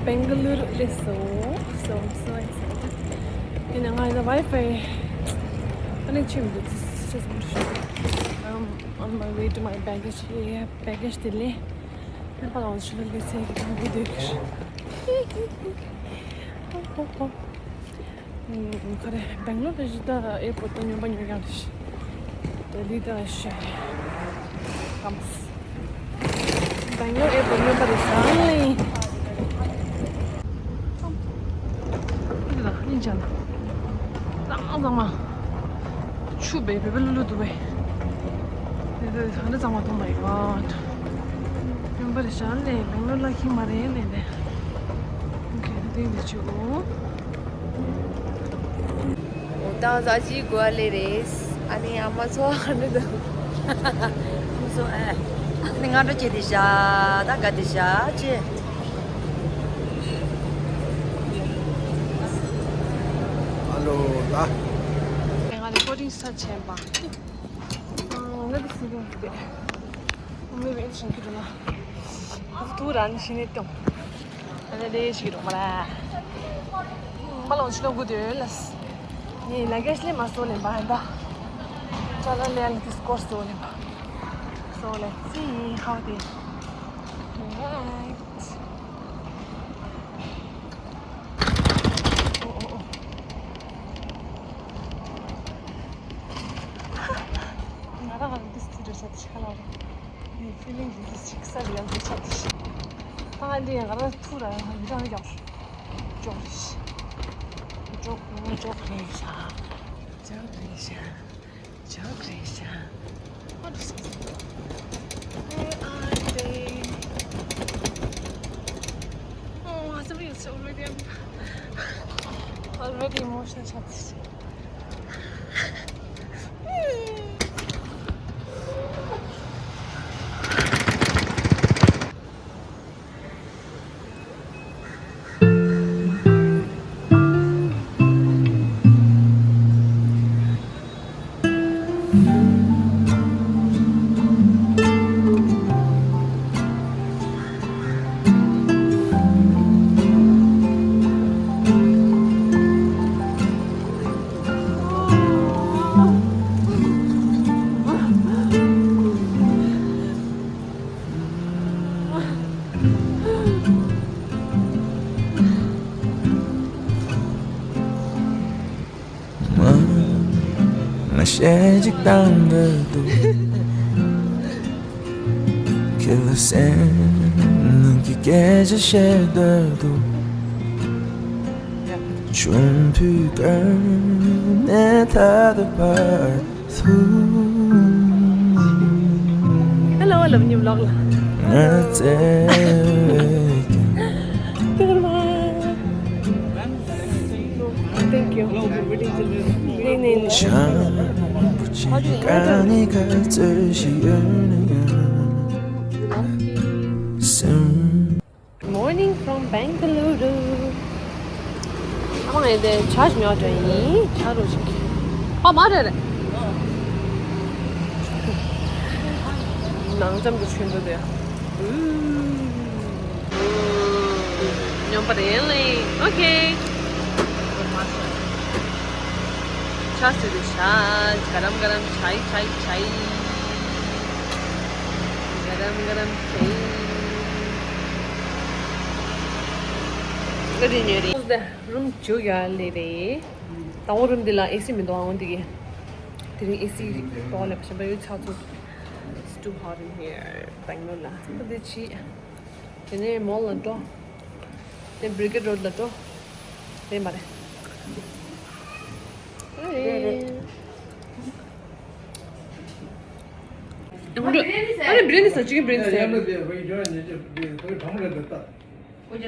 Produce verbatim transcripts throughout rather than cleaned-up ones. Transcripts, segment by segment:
Bengaluru སླེབས་སོང་། So, I'm so excited. ཡིན་ནའང་ང་ལ་Wi-Fi connection མི་འདུག I'm on my way to my baggage. Yeah, baggage delay. ཕན་པ་ལོང་ཞུ་ལ་ལས་ཚེ་གི་དང་གི་འདུག་ཁ་རེ་སྦེང་ལོར་རེ་ཞིག་ད་ཨེར་པོར་ཏུ་སྨྱོན་པ་སྨྱོ་ཡག་རེད། ལྡི་ལི་ད་ཤེ་ཀམས། སྦེང་ལོར་ཨེར་པོར་སྨྱོན་པ་རེད་ཤག་ལེ། ཨ་ཅེ་ད་ཨིན་ཅང་། གཙང་མ་གཙང་མ། ཆུ་བེ་བེ་བེ་ལུ་ལུ་འདུག་པས། དེ་དེ་ཧ་ནི་གཙང་མ་མཐོང་པ་ཡིན་པ། སྨྱོན་པ་རེད་ཤག་ལེ། སྦེང་ལོར་ལ་ཁྱི་མ་རེད་ལེ་ལེ། ཨོ་ཁེ་དེ་འདི་ཆུ། འོ་ད་ཟ་ཅི་གོ་ལེ་རེད། ཨ་ནི་ཨ་མ་ཚོ་ཨ་འདྲ་འདུག་ཨ་མ་ཚོ་ཨ་ནི་ང་འདྲ་བྱེད་དེ་ཤ་ད་ག་དེ་ཤ་ཅེ། ཨ་ལོ་ད། ང་རེ་ཀོ་ཌིང་ས་ཆེན་པ། ང་འདི་སི་རིང་དེ། ཨ་མའི་བེད་ཤིང་གི་རུ་ན། ཨ་ཏུ་ར་ནི་ཤི་ནི་ཏོང་། ཨ་ནི་ལས་ཤི་རུ་མ་ལ། མ་ལོང་ཆུ་ལོང་གུ་དེ་ལ། ངའི་ལ་གེ་ཤི་ལས་མ་སོ་ལེན་པ་ཧན་ད། ཅ་ལ་ལེ་ལ་དིས་ཀོར་སོ་ལེན་པ། So let's see how they. Right. Oh, oh, oh. ང་རང་ང་རང་དིས་ཐི་རེ་ས་ཆ་ལ། ངའི་ཕི་ལིང་གི་དིས་ཅིག་ས་རེ་ཡང་དིས་ཆ་དིས། ད་ང་འདི་ང་རང་ཐུག་ར་ཡང་ཡང་ཡང་ཅོག་རེ་ཅོག་ཅོག་རེ་ཤ་ཅོག་རེ་ཤ་ཅོག་རེ་ཤ། What is this? Where are they? Oh, I'm already, already emotional. ང་གཞས་གཅིག་བཏང་འདོད་འདུག་ཁྱེད་ལ་སེམས་ནང་གི་སྐད་ཆ་བཤད་འདོད་འདུག་ཆུང་དུས་ཀ་ནས་ད་ལྟ་བར་དུ། Hello, I love you vlog ལ། ང་བཙལ་བའི་ཀྱང་། Thank you. ནི་ནི་ནི། བྱང་བུ་ཅན་ཀ་ནི་ག་ཚོད་ཞིག་ཡོད་ན་ཡང་། སེམས། Morning from Bengaluru. ཨ་མ་ངས་དེ་ཇ་ཞིག་ཉོ་དྲན་ཡིན། ཇ་རུ་ཞིག་ཨ་མ་རེད་རེད། ནང་ལྕམ་གྱི་ཆུ་འདུག་དེ། སྨྱོན་པ་རེད་ལེ། Okay. ཇ་ཟེར་དུས་ཇ། ག་རམ་ག་རམ་ཇའི་ཇའི་ཇའི། ག་རམ་ག་རམ་ཇའི། ཨ་རི་ཉོ་རི། རུམ་བཅུ་ཡ་ལེ་རེད། དང་པོ་རུམ་འདི་ལ་ཨེ་སི་མི་འདུག་ཨང་འདི་གི། དེ་རིང་ཨེ་སི་གཏོང་ལེ་བཞིན་པ་ཡོད་ཆགས་ཚུལ། It's too hot in here. Bangalore ལ། ད་འདི་ཕྱི། དེ་ནས་མོལ་ལ་འགྲོ། དེ་Brigade Road ལ་འགྲོ། དེ་མ་རེད། རེད་རེད། ཨ་རེ་Biryani ཟ། Chicken Biryani ཟ། How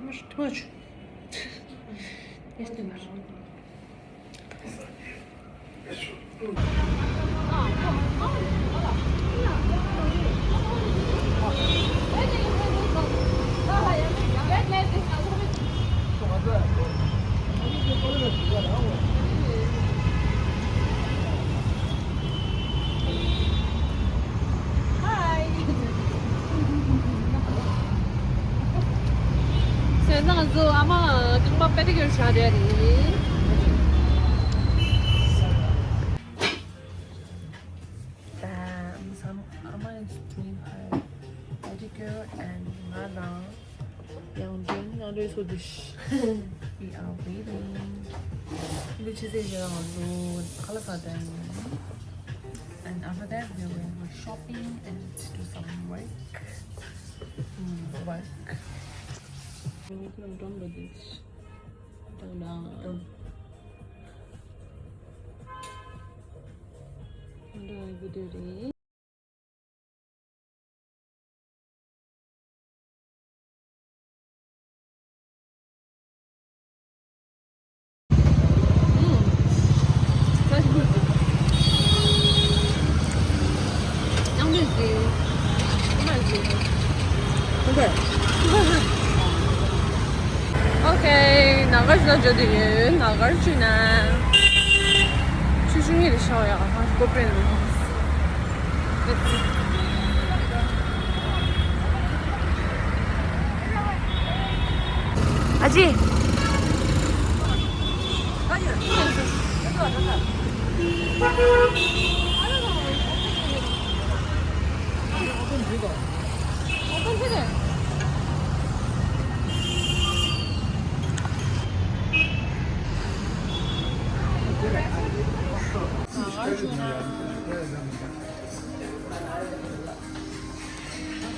much? Too much. Yes, too much. ད་ང་ཚོ་ཨ་མ་རྐང་པ་པེ་ཌི་ཀིའུར་བྱ་རེད། Damn, some Amma is doing her pedicure and ང་དང་ཡང་དོན་ང་རེ་སོ་དུ་ཤ། We are waiting. འདི་ཕྱི་ཚེས་བཞི་ལ་ང་ཚོ་ཁ་ལག་ཟ་དྲན་ཡིན། And after that, we will go shopping and do some work. Mm, work. We need to done with this. Done, done. Done. Done with it. Okay, ནཱ་གར་ཇུ་ན་འགྲོ་དུས་ཡོད། ནཱ་གར་ཇུ་ན། ཆུ་ཆུང་ངེར་ཤོག་ཡ། ཧ་ཀོ་པྲེན། ཨ་ཅེ།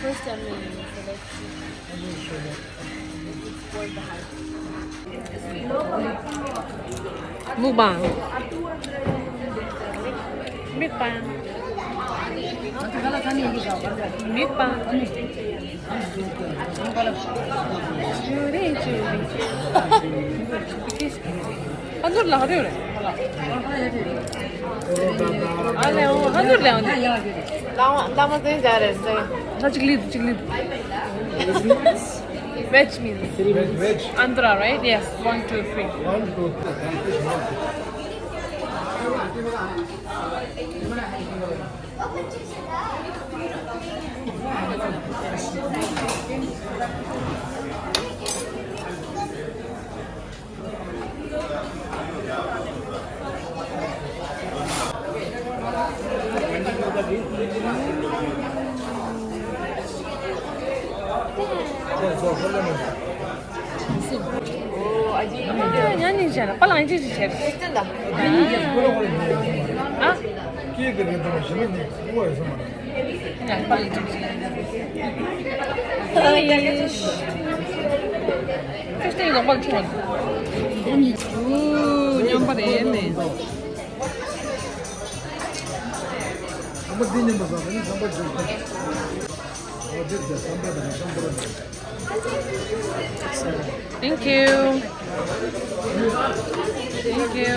First time in Celebes. It's worth the hype. Mukbang. Mukbang. Mukbang. ཅུ་རེ་ཅུ་རེ། ཨ་ནུར་ལགས་རེད། ཨ་ལེ་ཨོ། ཨ་ནུར་ལེ་ཨོ། ལ་མ་ལ་མ་ཟེར་ཡ་རེད་ཟེར། ད་གཅིག་ལིབ་གཅིག་ལིབ། Veg meals. Veg, veg. Andhra, right? Yes. One, two, three. One, two, three. ཉན་ཉིན་བྱས་ན་པ་ལང་ཅི་ཅི་བྱས། ཨ། ཕེ་སྟེང་ལོག་པར་ཁྱོད། ཉམས་པ་རེད་ནས། Thank you. Thank you.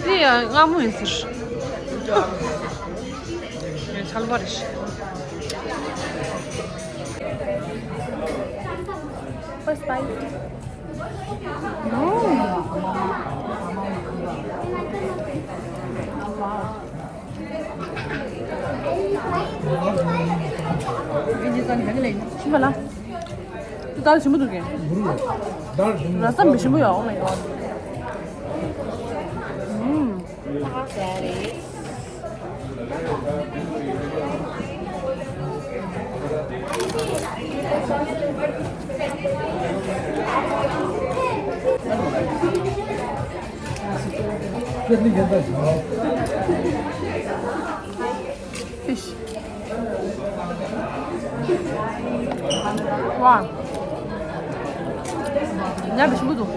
ཡ་ཡ། མངར་མོ་ཡིན་ཟེར། ངས་ཆལ་པ་རེད། First bite. ཨོ། ཕྱིན་པ་ལ། དེ་ལྟར་ཞིམ་པོ་འདུག་གས། ར་ས་མི་ཞིམ་པོ་ཡོད། Oh my god. ཨུམ། Fish. Wow. ཉར་བའི་ཞིམ་པོ་འདུག་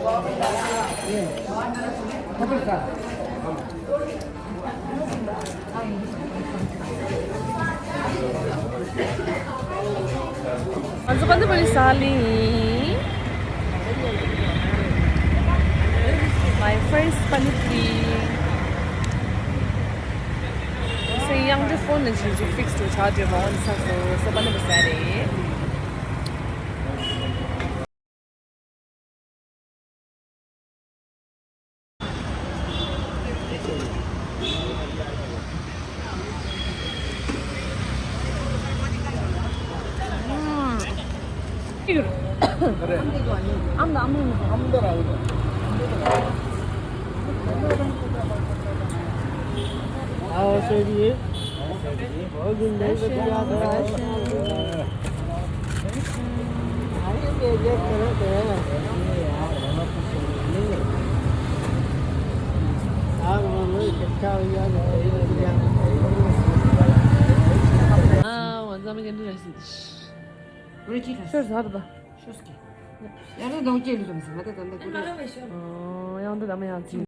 ང་ཚོ་པན་ཕུ་རི་ཟ་ལེ་ཡིན། My first pani puri. སེ་ཡང་ཅི་ཕོན་ནས་ཅི་ཅི་ཕིག་སི་ཏུ་ཆ་ཅི་རོང་ས་སོ་སོ་པན་ཕུ་རི་ཟ་རེད། ཨམ་ད་ཨམ་ཨམ་ད་ར་ཨུ་ད། ཨ་ཨོ་སེ་བི་ཡེ། ཨོ་གི་ནེ་གི་ཡ་ད་ར་ཨ་ཤེ། ཨ་ང་ཚང་མ་ག་འདྲ་རེད་ཟེར། རོལ་ཅི་ལ་ཤོར་ཟ་རུ་པ། ཤོས་ཀྱི། ཡང་ན་གདོང་སྐྱེས་ལུས་རང་ཟེར་ང་ད་ད་ད་ཀུ་རེ། ཨོ་ཡང་འདི་ད་མ་ཡང་ཚིག